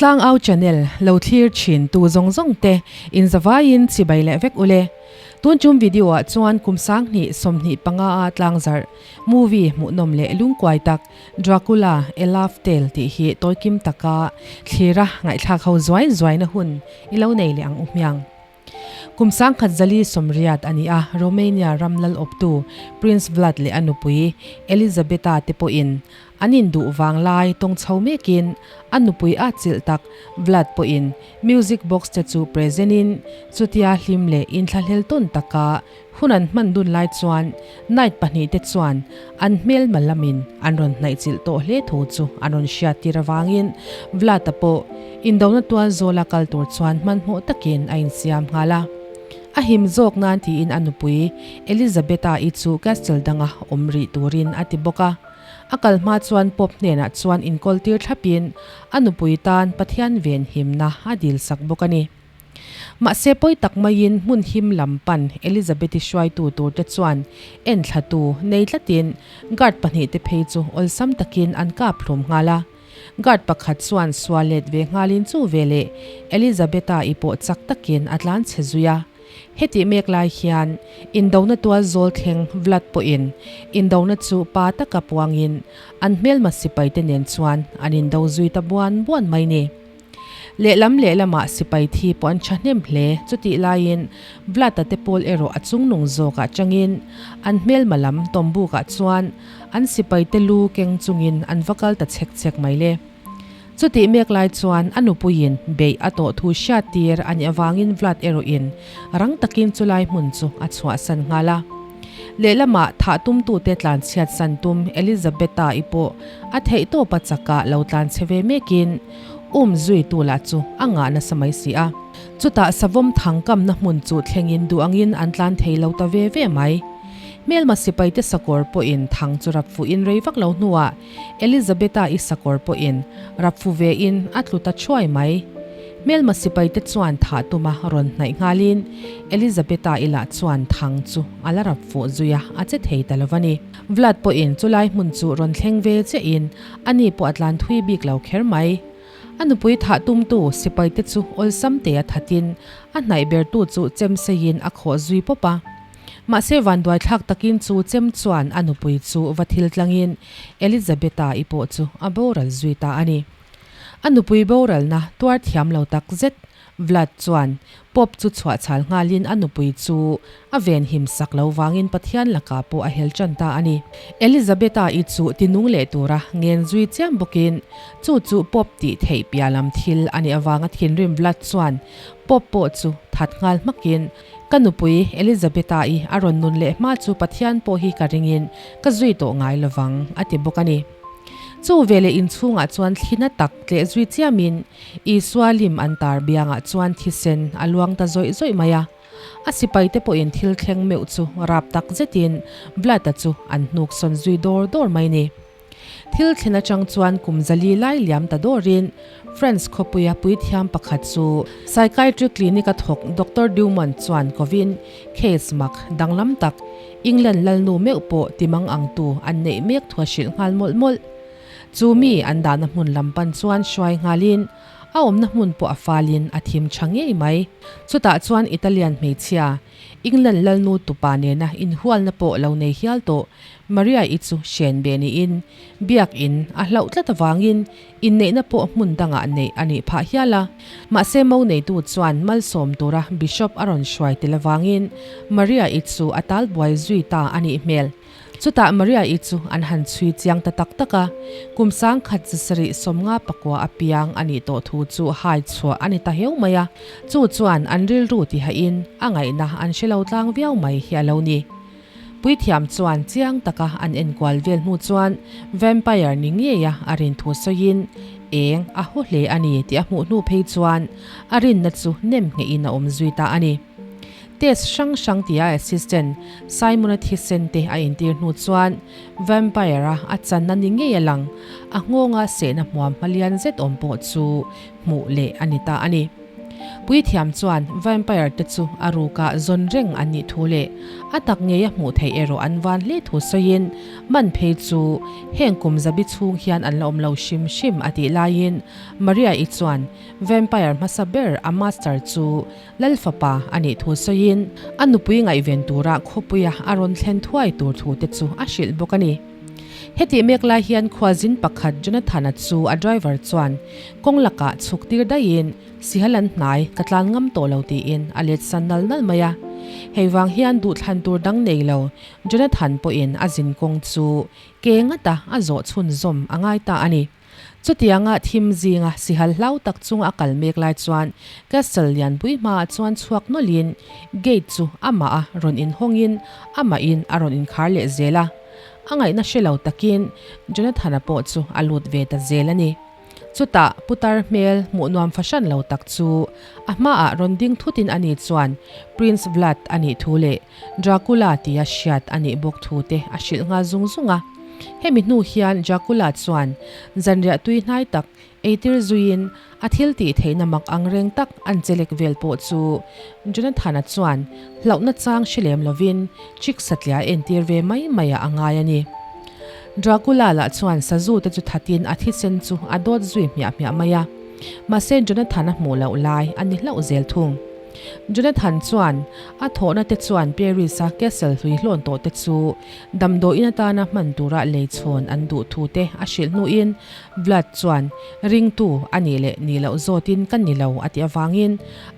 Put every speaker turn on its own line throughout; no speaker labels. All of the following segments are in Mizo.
Tlangau channel lo thlir thin tu zawng zawng te in zavaiin chibai leh vek ule. Tun chum video ah chuan kum 2025 a tlangzarh movie hmuhnawm leh lungkuai tak Dracula, A Love Tale tih hi tawikim taka thlira ngaihthlak ho zuai zuaina hun i lo nei leh ang u hmiang. Kum 1980 a ni a, Romania ram lal awptu Prince Vlad leh a nupui Elizabeta te pawhin an induh vanglai tawng chho mekin a nupui a chilh tak Vlad pawhin music box te chu present in chutia hlim leh inthlahlel tawn taka Hun an hman dun lai chuan Knight pahnihte chuan an hmelma lamin an rawn hnaihchilh tawh hle thu chu an rawn hriattir avangin Vlad-a pawh indona tual zawla kal tur chuan hmanhmawh takin a insiam nghal a. A him zawk nan tiin a nupui Elizabeth-i chu castle danga awm rih turin a ti bawk a. A kal hma chuan Pope hnenah chuan inkawltir thlapin a nupui tan Pathian venhimna a dilsak bawk a ni. Mahse pawi tak maiin hmun him lam pan Elizabeth-i hruaitu turte chuan enthlatu nei tlatin guard pahnihte phei chu awlsam takin an kap hlum nghal a. Guard pakhat chuan sual let ve nghalin chu veleh Elizabeth-i pawh chak takin a tlan chhe zui a. Hetih mek lai hian indona tual zawl thleng Vlad pawhin indona chu pa taka puangin an hmelma sipaite nen chuan an indo zui ta buan buan mai ni. Lehlam lehlamah sipai thi pawh an thahnem hle. Chutih laiin Vlad-a te pawl erawh a chungnung zawkah changin an hmelma lam tawmbukah chuan an sipaite lu keng chungin an va kal ta chek chek mai le. Chutih mek lai chuan a nupuiin beih a tawh thu hriattir a nih avangin Vlad erawhin rang takin chulai hmun chu a chhuahsan nghal a. Lehlamah thah tumtute tlanchhiat san tum Elizabeth-i pawh a theihtawpa chakah lo tlanchhe ve mekin Um zuitu lah chu a ngah nasa mai si a. Chutah savawm thang kamna hmun chu thlengin duh angin an tlan thei lo ta ve ve mai. Hmelma sipaite sakawr pawhin thang chu rap fuhin rei vak lo hnuah Elizabetha-i sakawr pawhin rap fu vein a tlu ta thuai mai. Hmelma sipaite chuan thah tuma rawn hnaih nghalin Elizabetha-i lah chuan thang chu a la rap fuh zui a, a che thei ta lo va ni. Vlad pawhin chulai hmun chu rawn thleng ve chiahin Ani pawh a tlan thui bik lo kher mai. A nupui thah tumtu sipaite chu awlsam te a thatin a hnaih bertu chu chem seiin a khawh zui pawp a. Mahse vanduai thlak takin chu chem chuan a nupui chu va thil tlangin Elizabeth-i pawh chu a boral zui ta a ni. A nupui boralna tuar thiam lo tak zet Vlad chuan Pope chu chhuahchhal nghalin a nupui chu a venhim sak lo vangin Pathian lakah pawh a hel tan ta a ni. Elizabeth-i chu tinung leh tura ngen zui chiam bawkin chu chu Pope tih theih piah lam thil a nih avanga thinrim Vlad chuan Pope pawh chu that nghal hmakin Ka nupui Elizabeth-i a rawn nun leh hma chu Pathian pawh hi ka ringin ka zui tawh ngai lovang a ti bawk a ni. Chu veleh inchhungah chuan thlina tak tleh zui chiamin Isua lim an tar biangah chuan thisen a luang ta zawih zawih mai a. A sipaite pawhin thil thleng meuh chu rap tak zetin Vlad-a chu an hnuk sawn zui dawr dawr mai ni. Thil thlen atang chuan kum zali lai liam ta dawrin France khawpuia puithiam pakhat chu psychiatry clinic a thawk Doctor Dumont chuan kovin case mak danglam tak England lalnu meuh pawh timang angtu an neih mek thu a hrilh nghal mawlh mawlh. Chu mi an dahna hmun lam pan chuan hruai nghalin a awmna hmun pawh a falin a thim tha ngei mai. Chutah chuan Italian hmeichhia, England lalnu tupa nena inhualna pawh lo nei hial tawh Maria-i chu hren be niin biakin a hlauh tlat avangin inneihna pawh hmun dangah neih a nih phah hial a. Mahse mo neitu chuan malsawm tura Bishop a rawn hruai tel avangin Maria-i chu a talbuai zui ta a nih hmel. Chutah Maria-i chu an han chhui chiang ta tak tak a, kum 1759 a piang a nih tawh thu chu hai chhuah a ni ta heu mai a, chu chuan an rilru tihain a ngaihna an hre lo tlang viau mai hi a lo ni. Puithiam chuan chiang taka an enkual vel hnu chuan vampire ni ngeia a rin thu sawiin eng a haw hle a ni tih a hmuh hnu phei chuan a rinna chu nem nghehin a awm zui ta a ni. Test hrang hrang tia assistant Simon-a thisen te a intir hnu chuan vampire-a a channa ni ngei a lang, a nghawnga sehna hmuam hma lian zet awm pawh chu hmuh leh a ni ta a ni. Puithiam chuan vampire te chu a rukah zawn reng an nih thu leh a tak ngei a hmuh theih erawh an van hle thu sawiin man phei chu heng kum zabi chhung hian an la awm lo hrim hrim a tih laiin Maria-i chuan vampire hmasa ber a master chu Lal fapa a nih thu sawiin a nupui ngaihven tura khawpuia a rawn thlen thuai tur thu te chu a hrilh bawk a ni. Hetih mek lai hian khuazin pakhat Jonathan-a chu a driver chuan kawng lakah chhuk tir daihin Sihal an hnai, ka tlan ngam tawh lo tiin a let san nal nal mai a. Hei vang hian duhthlan tur dang nei lo Jonathan pawhin a zin kawng chu ke ngata a zawh chhunzawm a ngai ta a ni. Chutianga thim zinga sihal hlau tak chunga a kal mek lai chuan Castle lianpui hmaah chuan chhuak nawlhin gate chu amah a rawn inhawngin amahin a rawn inkhar leh zel a. A ngaihna hre lo takin Jonathan-a pawh chu a lut ve ta zel a ni. Chutah putar hmel hmuh nuam fahran lo tak chu a hmaah rawn ding thutin ani chuan Prince Vlad a nih thu leh Dracula tia hriat a nih bawk thu te a hrilh nghal zung zung a. Hemi hnu hian Dracula chuan zanriah tui hnai tak eitir zuiin a thil tih theihna mak ang reng tak an chelek vel pawh chu Jonathan-a chuan hlauhna chang hre lem lovin chik satliah a entir ve mai mai ah a ngai a ni. Dracula lah chuan sazu te chu thatin a thisen chu a dawt zui hmiah hmiah mai a, mahse Jonathan-a hmuh loh lai a ni hlauh zel thung. Jonathan chuan a thawhna te chuan Paris-a castle hlui hlawn tawh te chu damdawiin atana hman tura lei chhawn an duh thu te a hrilh hnuin Vlad chuan ringtu a nih leh nih loh zawtin ka ni lo a tih avangin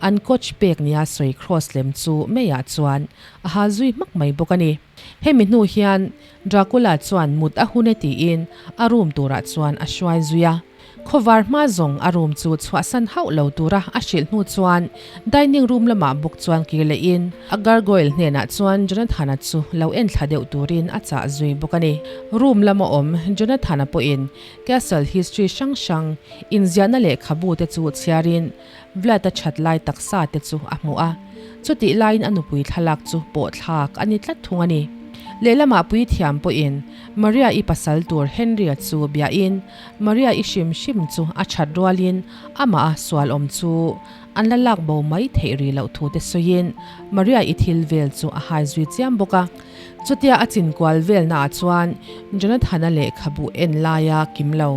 an coach pek nia sawi cross lem chu meiah chuan a ha zui hmak mai bawk a ni. Hemi hnu hian Dracula chuan mut a hun e tiin a room turah chuan a hruai zui a. Khawvar hma zawng a room chu chhuahsan hauh lo tura a hrilh hnu chuan dining room lamah bawk chuan kir lehin a gargoyle hnenah chuan Jonathan-a chu lo en thla deuh turin a chah zui bawk a ni. Room lama awm Jonathan-a pawhin castle history hrang hrang inziahna lehkhabu te chu chhiarin Vlad-a that lai taksa te chu a hmu a, chutih laiin a nupui thlalak chu pawh thlak a ni tlat thung a ni. Lehlamah puithiam pawhin Maria-i pasal tur Henry-a chu biahin Maria-i hrim hrim chu a that rualin amah a sual awm chu an la lak bo mai theih rih loh thu te sawiin Maria-i thil vel chu a hai zui chiam bawk a. Chutia a chinkual velnaah chuan Jonathan-a lehkhabu en laia kim lo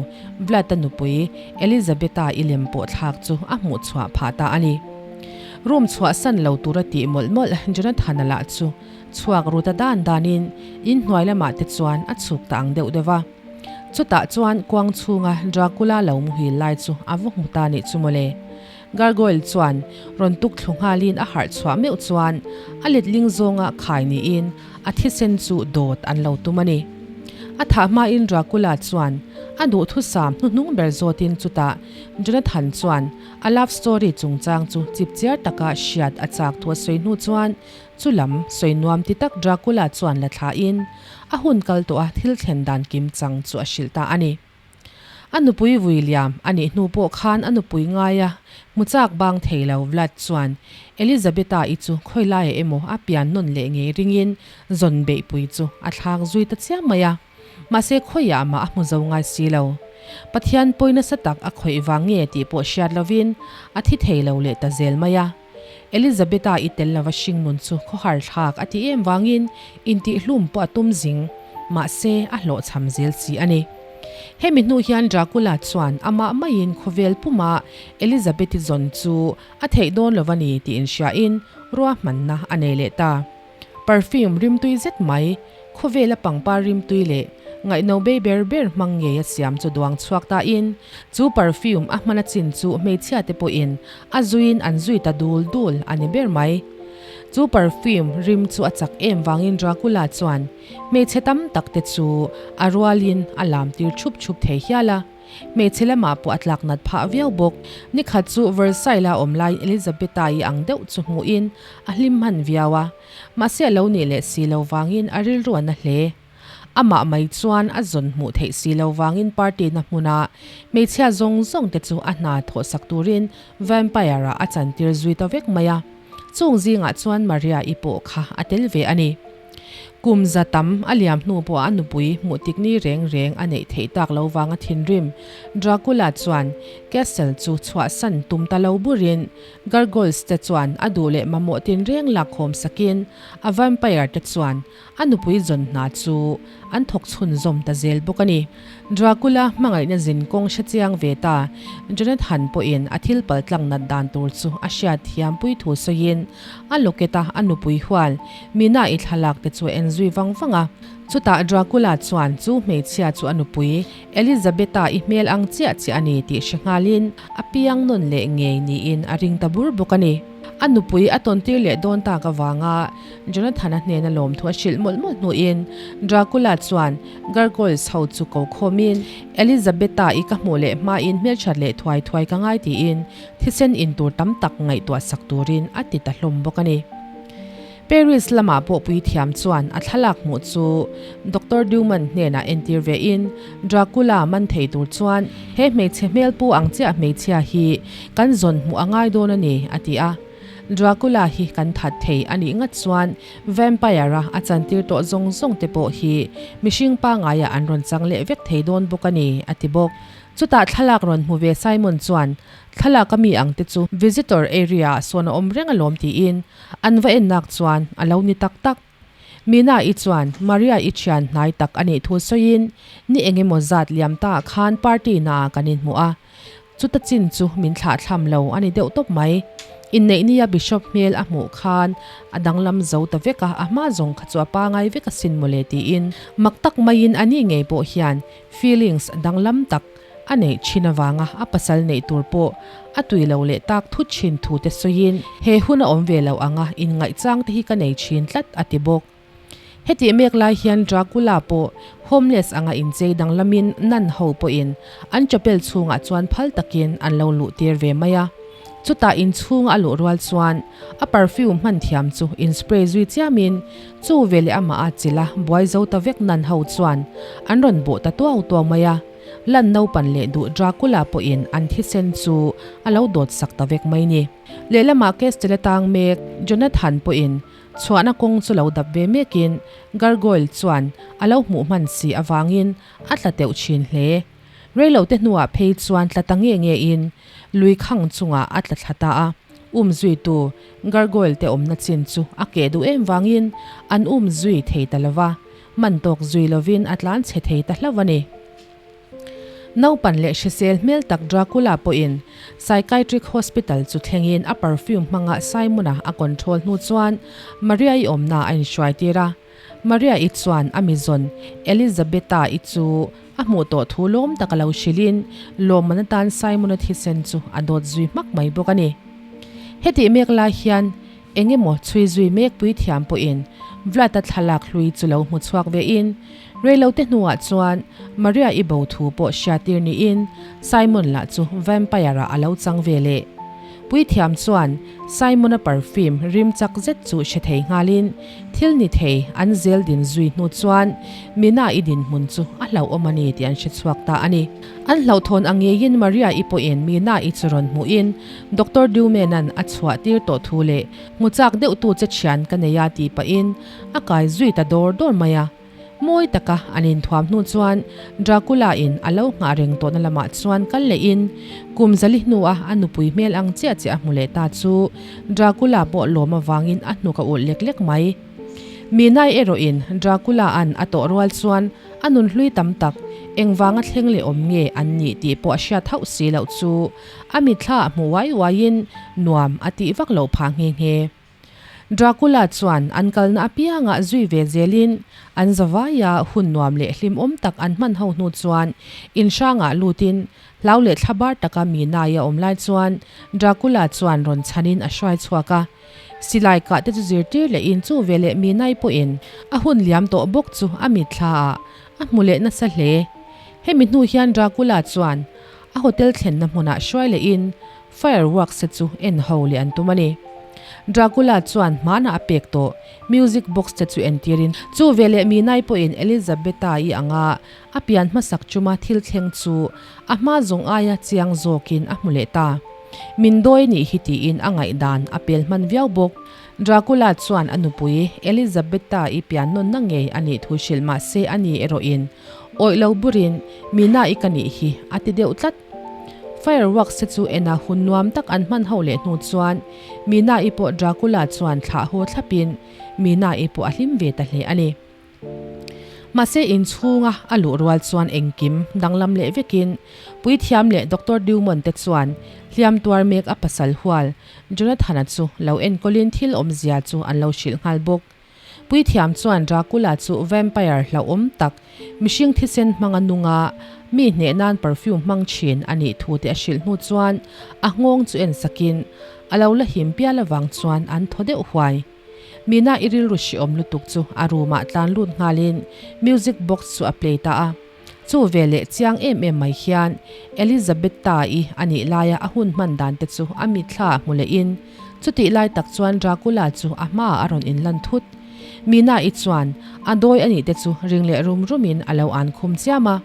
Vlad-a nupui Elizabeth-a-i lem pawh thlak chu a hmuh chhuah phah ta a ni. Room chhuahsan lo tura tih mawlh mawlh Jonathan-a lah chu chhuak ru ta dan danin inhnuai lamah te chuan a chhuk ta ang deuh deuh a. Chutah chuan kuang chhunga Dracula lo muhil lai chu a va hmu ta nih chu mawle. Gargoyle chuan rawn tuk thlu nghalin a harh chhuah meuh chuan a letling zawnga khai niin a thisen chu dawt an lo tum a ni. A thah hmain Dracula chuan a duhthusam hnuhnung ber zawtin chutah Jonathan chuan a love story chungchang chu chipchiar taka hriat a chak thu a sawi hnu chuan Chu lam, sawi nuam ti tak Dracula chuan la thlain a hun kal tawh a thil thlen dan kim chang chu a hrilh ta a ni. A nupui vui liam a nih hnu pawh khan a nupui ngaia hmu chak bang thei lo Vlad chuan Elizabeta-i chu khawi laiah emaw a pian nawn leh ngei ringin zawn beihpui chu a thlak zui ta chiam mai a. Mahse khawiah mah a hmu zo ngai si lo. Pathian pawi nasa tak a khawih vang nge tih pawh hriat lovin a thi thei lo leh ta zel mai a. Elizabeth-a i tel lova hringnun chu khawhar thlak a ti em vangin intihhlum pawh a tum zing, mahse a hlawhchham zel si a ni. Hemi hnu hian Dracula chuan amah maiin khawvel puma Elizabeth-i zawn chu a theih dawn lova ni tih inhriain ruahmanna a nei leh ta. Perfume rimtui zet mai, khawvela pangpar rimtui leh ngaihno bei ber ber hmang ngei a siam chu duang chhuak tain, chu perfume a hman a chin chu hmeichhia te pawhin a zuiin an zui ta dul dul a ni ber mai. Chu perfume rim chu a chak em vangin Dracula chuan hmeichhe tam tak te chu a rualin a lam tir chhup chhup thei hial a. Hmeichhe lamah pawh a tlak nat phah viau bawk. Nikhat chu Versailles-a awm laiin Elizabeth-i ang deuh chu hmuhin a hlim hman viau a. Mahse a lo nih leh si lo vangin a rilru a na hle. Amah mai chuan a zawn hmuh theih si lo vangin party-na hmuna hmeichhia zawng zawng te chu a hna thawhsak turin vampire-ah a chantir zui ta vek mai a. Chung zingah chuan Maria-i pawh kha a tel ve a ni. Kum za tam a liam hnu pawh a nupui hmuh tik ni reng reng a neih theih tak lo vanga thinrim Dracula chuan castle chu chhuahsan tum ta lo burin gargoyles te chuan a duh leh mamawh tinreng lakkhawm sakin a vampire te chuan a nupui zawn hna chu an thawk chhunzawm ta zel bawk a ni. Dracula hmangaihna zin kawng hre chiang ve ta Jonathan pawhin a thil paltlang nat dan tur chu a hriat thiampui thu sawiin a locket a a nupui hual Mina-i thlalak te chu a en zui vang vang a. Chutah Dracula chuan chu hmeichhia chu a nupui Elizabeth-i hmel ang chiah chiah a ni tih hre nghalin a piang nawn leh ngei niin a ring ta bur bawk a ni. A nupui a tawntir leh dawn tak avanga Jonathan-a hnena lawmthu a hrilh mawlh mawlh hnuin Dracula chuan Gargoyles ho chu ko khawmin Elizabeth-i ka hmuh leh hmain hmelthat leh thuai thuai ka ngai tiin thisen in tur tam tak ngaihtuah sak turin a ti ta hlawm bawk a ni. Paris lamah pawh puithiam chuan a thlalak hmuh chu Doctor Duman hnenah entir vein Dracula man thei tur chuan he hmeichhe hmel pu ang chiah hmeichhia hi kan zawn hmuh a ngai dawn a ni a ti a. Dracula hi kan that thei a nih ngat chuan vampire-a a chantir tawh zawng zawng te pawh hi mihring pangaiah an rawn chang leh vek thei dawn bawk a ni a ti bawk. Chutah thlalak rawn hmu ve Simon chuan thlalak a mi ang te chu visitor area-ah sawn a awm reng alawm tiin an va ennak chuan a lo ni tak tak. Mina-i chuan Maria-i thian hnai tak a nih thu sawiin ni eng emaw zat liam ta ah khan party naah kan inhmu a, chuta chin chu min thlahthlam lo a ni deuh tawp mai. Inneih nia Bishop hmel a hmuh khan a danglam zo ta vek a, a hma zawng kha chu a pangai vek asin mawle tiin mak tak maiin a ni ngei pawh hian feelings danglam tak a neih thin avanga a pasal neih tur pawh a tui lo leh tak thut thin thu te sawiin he hun a awm ve lo anga inngaihchang te hi ka nei thin tlat a ti bawk. Hetih mek lai hian Dracula pawh homeless anga inchei danglamin nun ho pawhin an chapel chhungah chuan phal takin an lo luh tir ve mai a. Chutah inchhunga a luh rual chuan a perfume hman thiam chu in spray zui chiamin chu veleh amah a chilh a buai zo ta vek nun ho chuan an rawn bawh ta tuau tuau mai a. Lan naupan leh duh Dracula pawhin an thisen chu a lo dawt sak ta vek mai ni. Lehlamah Castella tang mek Jonathan pawhin chhuahna kawng chu lo dap ve mekin Gargoyle chuan a lo hmuh hman si avangin a tla teuh thin hle. Reilote hnuah phei chuan tla ta nge ngein lui khang chungah a tla thla ta a. Um zuitu Gargoyle te awmna chin chu a keh duh em vangin an um zui thei ta lo va. Man tawk zui lovin a tlan chhe thei ta hlauh a ni. Naupan leh hrisel hmel tak Dracula pawhin Psychiatric Hospital chu thlengin a perfume hmanga Simon-a a control hnu chuan Maria-i awmna a inhruai tir a. Maria-i chuan a mizawn Elizabeth-i chu a hmuh tawh thu lawm tak a lo hrilhin lawmman atan Simon-a thisen chu a dawt zui hmak mai bawk a ni. Hetih mek lai hian Eng emaw chhui zui mek pui thiam pawhin Vlad-a thlalak hlui chu lo hmu chhuak vein reilote hnuah chuan Maria-i bo thu pawh hriattir niin Simon lah chu vampire-ah a lo chang ve leh. Puithiam chuan Simon-a perfume rim chak zet chu hre thei nghalin thil ni thei an zel din zui hnu chuan Mina-i dinhmun chu a hlauhawm a ni tih an hre chhuak ta a ni. An hlauhthawn ang ngeiin Maria-i pawhin Mina-i chu rawn hmuhin Doctor Dumena'n a chhuah tir tawh thu leh hmu chak deuh tu che thian ka nei a tih pahin a kai zui ta dawr dawr mai a. Mawi taka an inthuam hnu chuan Dracula-in a lo nghah reng tawhna lamah chuan kal lehin kum zali hnua a nupui hmel ang chiah chiah a hmu leh ta chu Dracula pawh lawm avangin a hnuk a ulh lek lek mai. Minai erawhin Dracula-a'n a tawh rual chuan a nun hlui tam tak engvanga thleng leh awm nge an nih tih pawh a hriat hauh si loh chu A mitthla a hmu uai uaiin nuam a tih vak loh phah nghe nghe. Dracula chuan an kalna apiangah zui ve zelin an zavaia hun nuam leh hlimawm tak an hman ho hnu chuan in hrangah lutin hlau leh thlabar taka mi nai a awm lai chuan Dracula chuan rawn chhanin a hruai chhuak a. Silai kah te chu zirtir lehin chu veleh mi nai pawhin a hun liam tawh bawk chu a mitthlaah a hmu leh nasa hle. Hemi hnu hian Dracula chuan A hotel thlenna hmunah hruai lehin fireworks te chu en ho leh an tum a ni. Dracula chuan hmanah a pek tawh music box te chu entirin chu veleh Minai pawhin Elizabetha-i anga a pian hmasak chuma thil thleng chu a hma zawng aia chiang zawkin a hmu leh ta. Min dawi nih hi tiin a ngaihdan a pel hman viau bawk. Dracula chuan a nupui Elizabetta-i pian nawnna ngei a nih thu hrilh mah se a ni erawhin awih lo burin Mina-i ka nih hi a ti deuh tlat. Fireworks te chu ena hun nuam tak an hman ho leh hnu chuan Mina-i pawh Dracula chuan thlah haw thlapin Mina-i pawh a hlim ve ta hle a ni. Mahse inchhunga a luh rual chuan engkim danglam leh vekin Puithiam leh Doctor Dumont te chuan hliam tuar mek a pasal hual Jonathan-a chu lo enkawlin thil awmzia chu an lo hrilh nghal bawk. Puithiam chuan Dracula chu vampire hlauhawm tak, mihring thisen hmanga nunga mi hneh nan perfume hmang thin a nih thu te a hrilh hnu chuan a nghawng chu en sakin a lo la him pial avang chuan an thaw deuh huai. Mina i rilru hriawm lutuk chu a room ah tlan lut nghalin music box chu a play ta a. Chu ve leh chiang em em mai hian Elizabetha-i a nih laia a hun hman dan te chu a mitthla ah hmu lehin chutih lai tak chuan Dracula chu a hmaah a rawn inlan thut. Mina-i chuan a dawi a nih te chu ring leh rum rumin a lo an khum chiam a.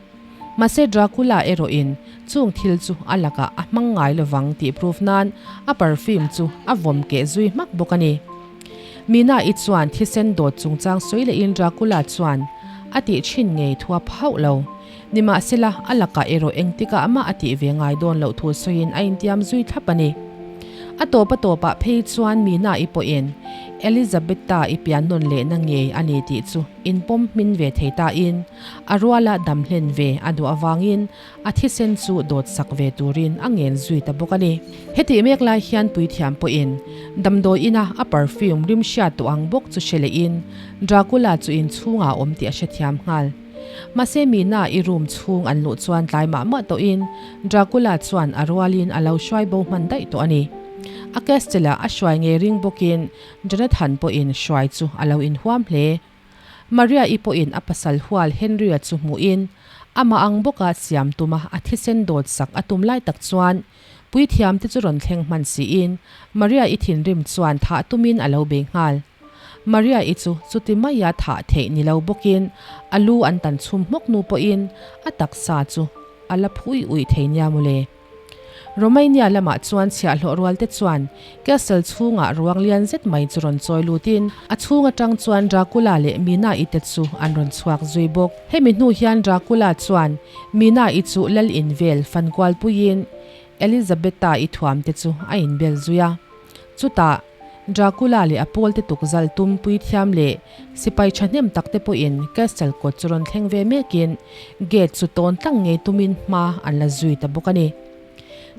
Mahse Dracula erawhin chung thil chu a lakah a hmang ngai lovang tih proof nan a perfume chu a vawm keh zui hmak bawk a ni. Mina-i chuan thisen dawt chungchang sawi lehin Dracula chuan a tih thin ngei thu a pha hauh lo. Nimahsela a lakah erawh engtikah mah a tih ve ngai dawn loh thu sawiin a intiam zui thlap a ni. A tawp a tawpah phei chuan Mina-i pawhin Elizabetha-i pian nawn lehna ngei a ni tih chu inpawm hmin ve thei tain A ruala dam hlen ve a duh avangin a thisen chu dawt sak ve turin a ngen zui ta bawk a ni. Hetih mek lai hian puithiam pawhin damdawi ina a perfume rim hriat tawh ang bawk chu hre lehin Dracula chu inchhungah a awm tih a hrethiam nghal. Mahse Mina i room chhung an luh chuan tlai mah mah tawhin Dracula chuan a rualin a lo hruai bo hman daih tawh a ni. A castle-ah a hruai ngei ring bawkin Jonathan pawhin hruai chu a lo inhuam hle. Maria-i pawhin a pasal hual Henry-a chu hmuhin amah ang bawka siam tuma a thisen dawt sak a tum lai tak chuan puithiamte chu rawn thleng hman siin Maria-i thinrim chuan thah tumin a lo bei nghal. Maria-i chu chuti maia thah theih ni lo bawkin a lu an tan chhum hmawk hnu pawhin a taksa chu a la phu uih uih thei nia mawle. Romania lamah chuan chhiahhlawh rualte chuan castle chhungah ruang lian zet mai chu rawn chawi lutin a chhung atang chuan Dracula leh Mina-i te chu an rawn chhuak zui bawk. Hemi hnu hian Dracula chuan Mina-i chu lal in vel fan kual puiin Elizabetha-i thuam te chu a inbel zui a. Chutah. Dracula leh a pawlte tukzal tum puithiam leh sipai thahnem tak te pawhin castle kawt chu rawn thleng ve mekin gate chu tawn tlang ngei tumin hma an la zui ta bawk a ni.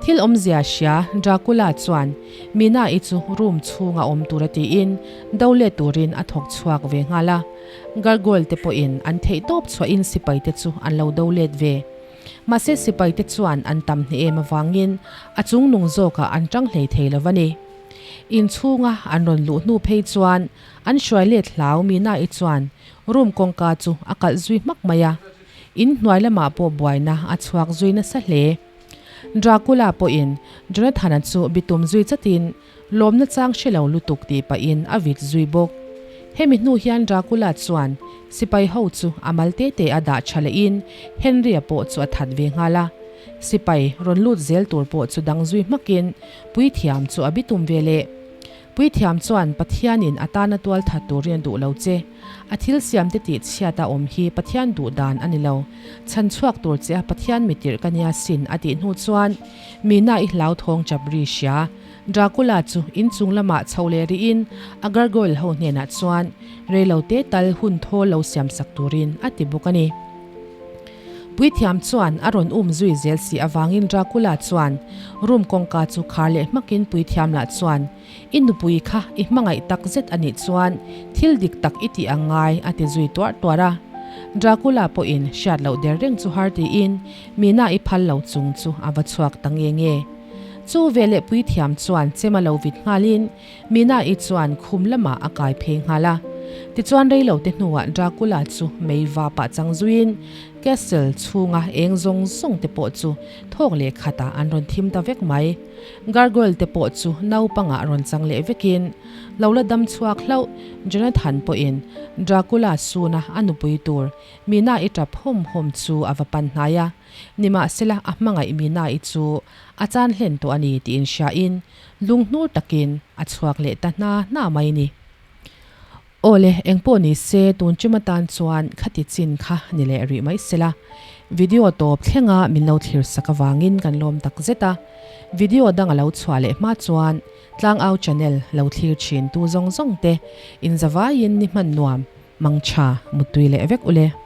Thil awmzia hria Dracula chuan Mina-i chu room chhunga awm tura tiin do let turin a thawk chhuak ve nghal a. Gargoyle te pawhin an theihtawp chhuahin sipai te chu an lo do let ve. Mahse sipai te chuan an tam hne em avangin a chungnung zawkah an tang hlei thei lo va ni. Inchhunga an rawn luh hnu phei chuan an hruai let hlau Mina-i chuan room kawngka chu a kalh zui hmak mai a, in hnuai lamah pawh buaina a chhuak zui nasa hle. Dracula pawhin Jonathan-a chu bitum zui chatin Lawmna chang hre lo lutuk tih pahin a vit zui bawk. Hemi hnu hian Dracula chuan sipai ho chu a mal te te a dah tha lehin Henry-a pawh chu a that ve nghal a. Sipai rawn lut zel tur pawh chu dang zui hmakin Puithiam chu a bitum ve leh. Puithiam chuan Pathianin a tana tual that turin a duh lo che. A thil siamte tih chhiat a awm hi Pathian duh dan a ni lo. Chhan chhuak tur che a Pathian mitirh ka nia sin a tih hnu chuan Mina i hlauthawng chap ri hria. Dracula chu inchung lamah chho leh rihin a gargoyle ho hnenah chuan reilo te tal hun thawl lo siam sak turin a ti bawk a ni. Puithiam chuan a rawn um zui zel si avangin Dracula chuan room kawngka chu khar leh hmakin puithiam lah chuan I nupui kha i hmangaih tak zet a nih chuan thil dik tak i tih ang ngai a ti zui tuarh tuarh a. Dracula pawhin hriat loh der reng chu har tiin Mina i phal lo chung chu a va chhuak ta nge nge. Chu veleh puithiam chuan chem a lo vit nghalin Mina-i chuan khum lamah a kai phei nghal a. Tichuan reilote hnuah Dracula chu mei va pah chang zuiin castle chhunga eng zawng zawng te pawh chu thawk leh khatah an rawn thim ta vek mai. Gargoyle te pawh chu naupangah rawn chang leh vekin lo la dam chhuak hlauh Jonathan pawhin Dracula suna a nupui tur Mina-i tap hawm hawm chu a va pan hnai a. Nimahsela a hmangaih Mina-i chu. a chan hlen tawh a ni tih inhriain lunghnur takin a chhuak leh ta hna hna mai ni. Aw le, engpawh ni se tun tum atan chuan khati chin kha ni leh rih mai sela. Video tawp thlenga min lo thlir sak avangin kan lawm tak zet a. Video dang a lo chhuah leh hma chuan Tlangau channel lo thlir thin tu zawng zawng te inzavaiin ni hman nuam, mangtha, muttui leh vek ule.